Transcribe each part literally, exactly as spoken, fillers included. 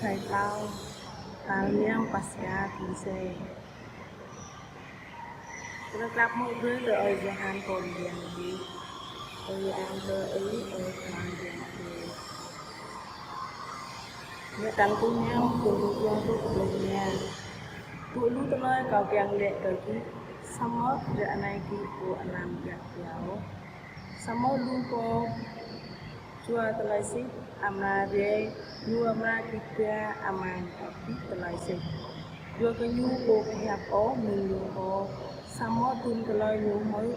Hrơi klâo, tal năm Paskha thun C. Tơlơi klăp mơak brơi tui Ơi Yôhan pô mơyang. Ơi Ang tơ Ơi, Ơi Khua Yang Adai. Ñu tăng kơ ñu, kơ ñu yang tơ kơ ñu. Tui lu tơlơi kâo kiăng laĭ kơ gih, samơ̆ ră anai gih ƀu anăm djă̱ pioh. Samơ̆ lu pô jua tơlơi sĭt amra rai, ñu amra git gai amăng abih tơlơi sĭt. Yua kơ ñu ƀu pơhiăp ôh mơ̆ng ñu pô, samơ̆ tŭm tơlơi ñu hmư̆,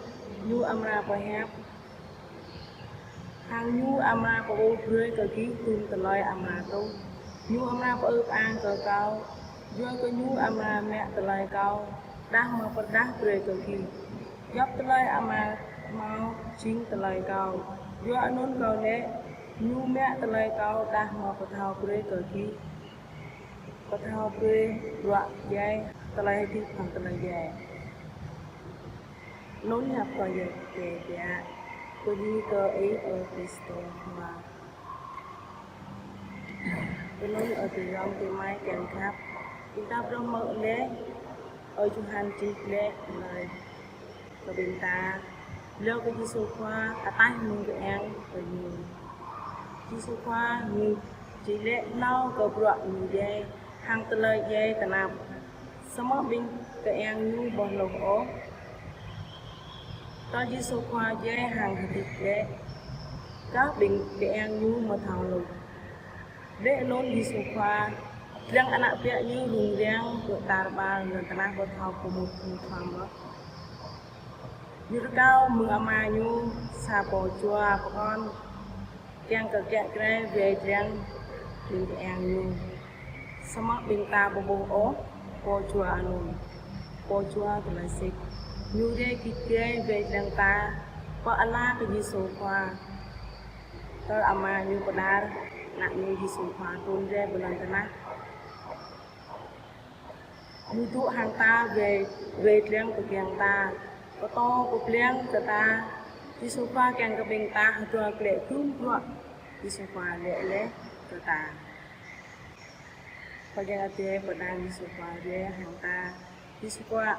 ñu amra pơhiăp. Hăng ñu amra pơƀuh brơi kơ gih tŭm tơlơi amra truh. Ñu amra pơư pơang kơ kâo, yua kơ ñu amra mă tơlơi kâo dah mơ̆ pơrơđah brơi kơ gih. Djŏp tơlơi Ama hmâo jing tơlơi kâo. Yua anŭn kâo laĭ, ñu mă tơlơi kâo dah mơ̆ pơthâo brơi kơ gih. Pơthâo brơi bruă djai, tơlơi hơdip hăng tơlơi djai. Anŭn hiăp Khua Yang Adai. Bơni kơ Ih, Ơ Krist Khua. Anŭn ơ adơi ayŏng adơi amai kiăng khăp. Ƀing ta phrâo hmư̆ laih, Ơi Yôhan čih laih tơlơi kơ ƀing ta. Lơ kơ Yêsu Khua ataih mơ̆ng kơiăng kơ ñu. Yêsu Khua ñu čih laih nao kơ bruă ñu djai, hăng tơlơi djai tơnap. Samơ̆ ƀing kơiăng ñu ƀu hluh ôh. Tơl Yêsu Khua djai hăng hơdip glaĭ, kah ƀing kơiăng ñu mơ̆ thâo hluh. Laih anŭn Yêsu Khua, lăng ană ƀiă ñu rŭng răng, pơtar ƀar lŏn tơnah ƀu thâo pơmŭt ñu thâo mơ̆. Ñu rơkâo mơ̆ng Ama ñu sa pô jua pơkŏn, kiăng kơ kiă kraih wai lăng ƀing kơiăng ñu. Samơ̆ ƀing ta ƀu ƀuh ôh pô jua anŭn, pô jua tơlơi sĭt. Ñu rai git gai wai lăng ta, pơala kơ Yêsu Khua. Tơl Ama ñu pơđar Ană ñu Yêsu Khua trŭn rai pơ lŏn tơnah. Ñu dŏ hăng ta wai, wai lăng pơgiăng ta, pơtô pơblang kơ ta. Yêsu Khua kiăng kơ ƀing ta hơdơr glaĭ tŭm bruă Yêsu Khua laĭ laih kơ ta. Khua Yang Adai pơđar Yêsu Khua rai hăng ta. Yêsu Khua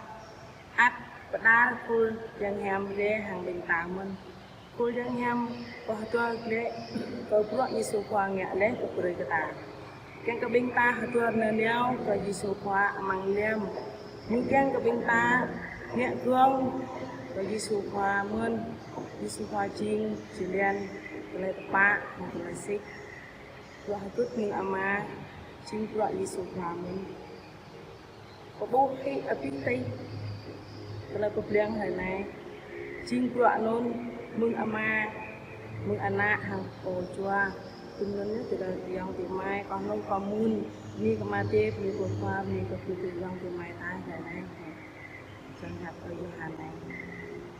ăt pơđar Khul Yang Hiam rai hăng ƀing ta mơ̆n. Khul Yang Hiam pơhơdơr glaĭ kơ bruă Yêsu Khua ngă laih pơbrơi kơ ta. Kiăng kơ ƀing ta hơdơr nanao kơ Yêsu Khua amăng lăm. Ñu kiăng kơ ƀing ta ngă gơ̆ng kơ Yêsu Khua mơ̆n. Yêsu Khua jing jơlan, tơlơi tơpă, hăng tơlơi sĭt. Bruă hơgĕt mơ̆ng Ama jing bruă Yêsu Khua mơ̆n. Pơƀuh hĭ abih tih tơlơi pơblang hrơi anai. Jing bruă anŭn mơ̆ng Ama, mơ̆ng Ană hăng Pô Jua. Tui anŭn yơh adơi ayŏng adơi amai, kâo hlŏng kâo mơ̆n. Bơni kơ Ama Adai, bơni kơ Khua, bơni kơ adơi ayŏng adơi amai ta hrơi anai. Čang hiăp Ơi Yôhan anai.